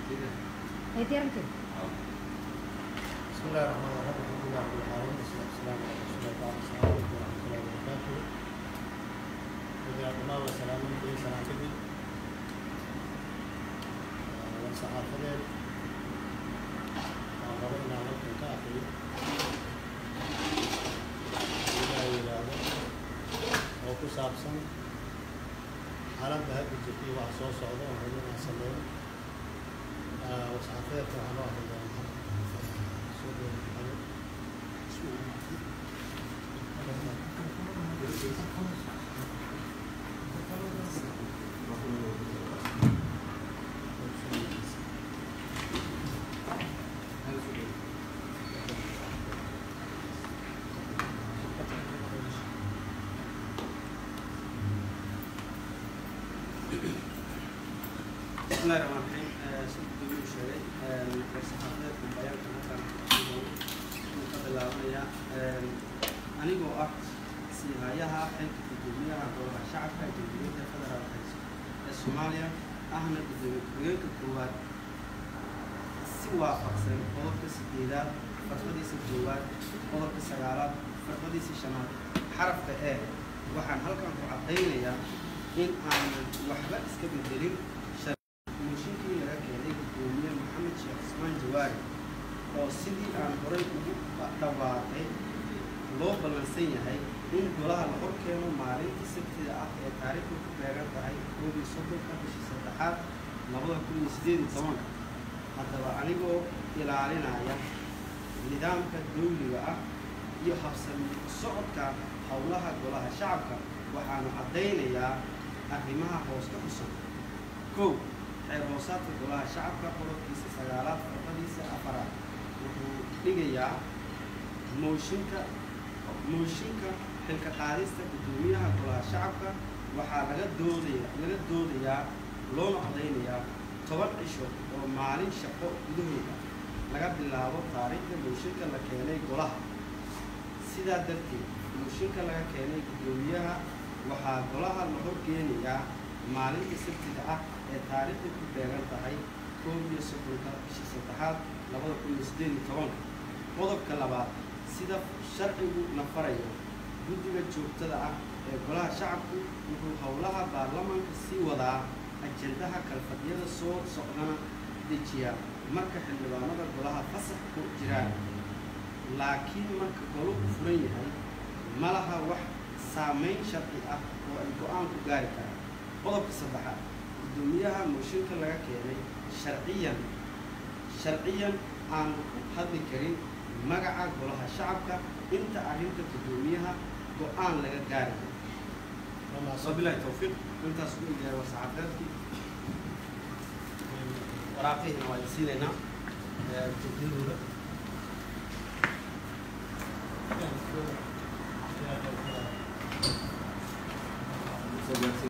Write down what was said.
Ay diyaarintay. بسم الله الرحمن الرحيم، الحمد لله رب العالمين، والصلاة والسلام على رسول الله. السلام عليكم ورحمة الله وبركاته. Dhammaan waa salaamin salaan kadib, war saxaafadeed waan rabo inaan halkan ka akriyo, Ilaah yidhaahdo, oo ku saabsan xaaladda hadda jirta iyo waxa soo socda oon rabo inaan sameeyo. War saxaafadeedka waxaa loo akri doonaa soo dhowo Maxamed. Bismillahi raxmaan raxiim. Sida gudoomiyu sheegay, war-saxaafadeedka bayaanka halkan uu ka bilaabanayaa: anigoo ah siihayaha xilka gudoomiyaha Golaha Shacabka Jamhuuriyadda Federaalka ee Soomaaliya, ahna gudoomiye ku-xigeenka koowaad, si waafaqsan qodobka 8aad farqadiisa koowaad, qodobka 9aad farqadiisa shanaad xarafka e, waxaan halkan ku caddaynayaa in aanan waxba iska bedelin mooshinkii laga keenay gudoomiye Maxamed Sheekh Cismaan Jawaari, oo sidii aan horay ugu dhawaaqay loo ballansan yahay in golaha la hor keeno maalinta Sabtida ah ee taariikhdu ku beegan tahay 31-ka bishii saddexaad 2018-ka. Haddaba, anigoo ilaalinaya nidaamka dawliga ah iyo habsami u socodka howlaha Golaha Shacabka, waxaanu caddaynayaa arrimaha hoos ka xusan. Kow, xeer hoosaadka Golaha Shacabka qodobkiisa 9aad farqadiisa afaraad wuxuu dhigayaa mooshinka xilka qaadista guddoomiyaha Golaha Shacabka waxaa laga doodayaa loona codaynayaa 10 cisho oo maalin shaqo gudahooda laga bilaabo taariikhda mooshinka la keenay golaha. Sidaa darteed, mooshinka laga keenay guddoomiyaha waxaa golaha la horgeenayaa maalinta Sabtida ah ee taariikhda ku beegan tahay 31-ka bishii saddexaad 2018-ka. Qodobka labaad, sida sharcigu na farayo, guddiga joogtada ah ee Golaha Shacabku wuxuu howlaha baarlamaanka sii wadaa, ajendaha kalfadhiyada soo socdana dejiyaa marka xildhibaanada golaha fasax ku jiraan, laakiin marka goluhu furan yahay ma laha wax saameyn sharci ah oo ay go-aan ku gaari karaan. Qodobka saddexaad, guddoomiyaha mooshinka laga keenay sharciyan aan ku hadli karin magaca Golaha Shacabka inta arrinta guddoomiyaha go-aan laga gaarayo. Wabilahi towfiiq. Intaas u yahay war-saxaafadeedkii. Waraaqihina waa idin siinaynaa ujeedadooda.